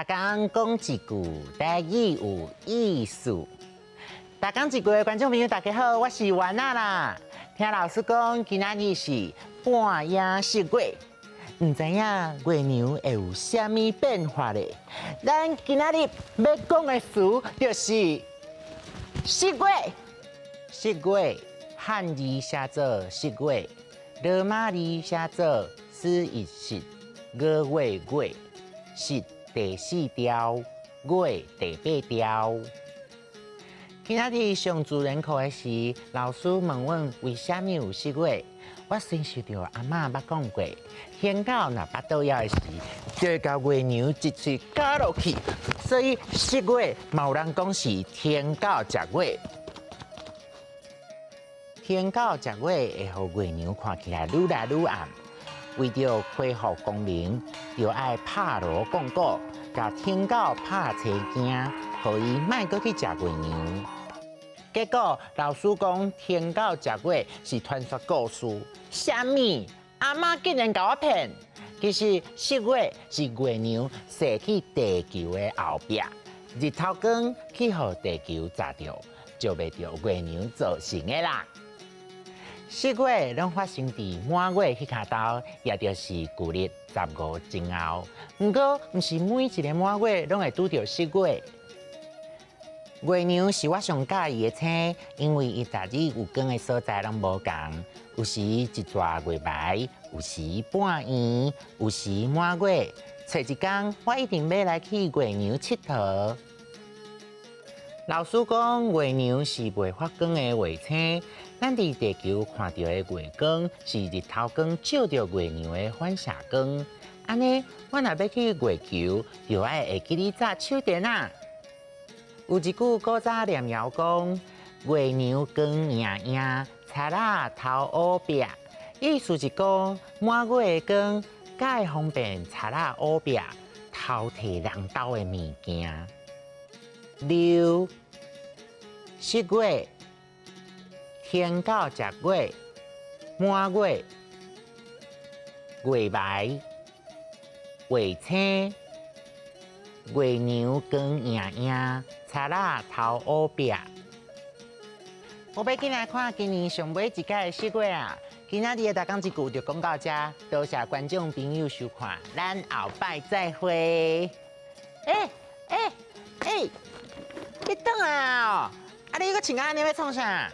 逐工講一句台語有意思。逐工一句的觀眾朋友，大家好，我是丸仔啦。聽老師講，今仔日是半夜食月，毋知影月娘會有啥物變化咧？咱今仔日欲講的詞就是食月。食月，漢字寫做食月，羅馬字寫做四一十，五月月，十第四柱，月第八柱。今仔日上自然課的時，老師問阮為啥物有食月？我先想著阿嬤捌講過，天狗若腹肚枵的時，就會共月娘一喙咬落去，所以食月嘛有人講是天狗食月。天狗食月會予月娘看起來愈來愈暗。為著恢復光明，就愛拍鑼講鼓，共天狗拍青驚，予伊莫閣去食月娘。結果老師講天狗食月是傳說故事，啥物？阿嬤竟然共我騙！其實食月是月娘射去地球的後壁，日頭光去予地球砸著，照袂著月娘造成的啦。食月攏發生佇滿月彼跤晝，也就是舊曆15前後。毋過，毋是每一个滿月攏會拄著食月。月娘是我上佮意的星，因為伊逐日有光的所在攏無仝，有時一逝月眉，有時半圓，有時滿月。揣一工，我一定欲來去月娘𨑨迌。老師講，月娘是袂發光的衛星。咱佇地球看著的月光是日頭光照著月娘的反射光。按呢，阮若欲去月球，就愛會記得紮手電仔。有一句古早念謠講：月娘光焱焱，賊仔頭烏壁。意思是講，滿月的光，較會方便賊仔烏壁偷提人兜的物件。六、食月、天狗食月、滿月、月眉、衛星、月娘光焱焱，賊仔頭烏壁。我欲緊來看今年上尾一屆的食月啊！今仔日的逐工一句就講到遮，多謝觀眾朋友收看，咱後擺再會。欸欸欸！你轉來哦！啊，你閣穿按呢欲創啥？